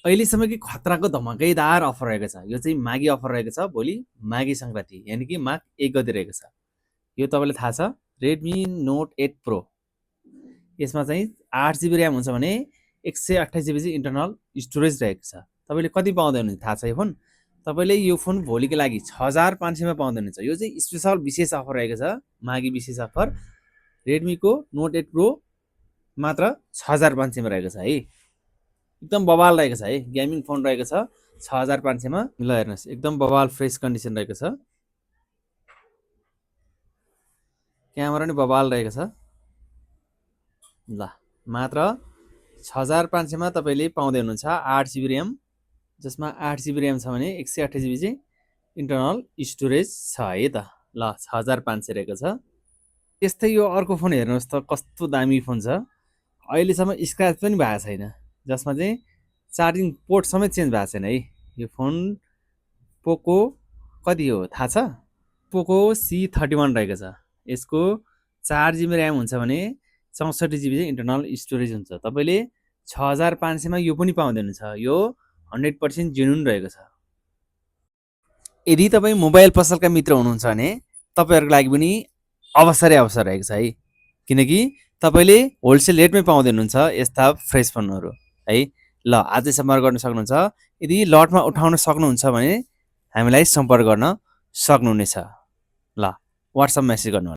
अहिलेसम्म कि खतराको धमाकैदार अफर रहेको छ। यो चाहिँ माघी अफर रहेको छ। भोलि माघी सङ्क्रान्ति यानि कि माघ 1 गते रहेको छ। यो तपाईँलाई थाहा छ Redmi Note 8 Pro। यसमा चाहिँ 8GB ऱ्याम हुन्छ भने 128GB चाहिँ इन्टरनल स्टोरेज रहेको छ। तपाईँले कति पाउँदै हुनुहुन्छ थाहा छ यो फोन? तपाईँले यो फोन भोलिको लागि 6500 मा पाउँदै हुनुहुन्छ। यो चाहिँ स्पेशल विशेष अफर रहेको छ, माघी विशेष अफर। रेडमीको Note 8 Pro मात्र 6500 मा रहेको छ है। एकदम बवाल रहेको छ है, गेमिङ फोन रहेको छ 6500 मा। ल हेर्नुहोस्, एकदम बवाल फ्रेस कन्डिसन रहेको छ। क्यामेरा नि बवाल रहेको छ। ल मात्र 6500 मा तपाईँले पाउँदै हुनुहुन्छ 8GB ऱ्याम, जसमा 8GB ऱ्याम छ भने 128GB चाहिँ इन्टरनल स्टोरेज छ है त। ल 6500 रहेको छ। त्यस्तै यो अर्को फोन हेर्नुहोस् त कस्तो दामी फोन छ। अहिलेसम्म स्क्रैच पनि भएको छैन, जसमा चाहिँ चार्जिङ पोर्ट समेत चेन्ज भएको छैन है। यो फोन पोको कति हो थाहा छ? पोको C31 रहेको छ। यसको 4GB ऱ्याम हुन्छ भने 64GB चाहिँ इन्टरनल स्टोरेज हुन्छ। तपाईँले 6500 मा यो पनि पाउँदै हुनुहुन्छ। यो 100% जेन्युन रहेको छ। यदि तपाईँ मोबाइल पसलका मित्र हुनुहुन्छ भने तपाईँहरूको लागि पनि अवसरै अवसर रहेको छ है, किनकि तपाईँले होलसेल रेटमै पाउँदै हुनुहुन्छ यस्ता फ्रेस फोनहरू है। ल आजै सम्पर्क गर्न सक्नुहुन्छ। यदि लटमा उठाउन सक्नुहुन्छ भने हामीलाई सम्पर्क गर्न सक्नुहुनेछ। ल व्हाट्सएप मेसेज गर्नु।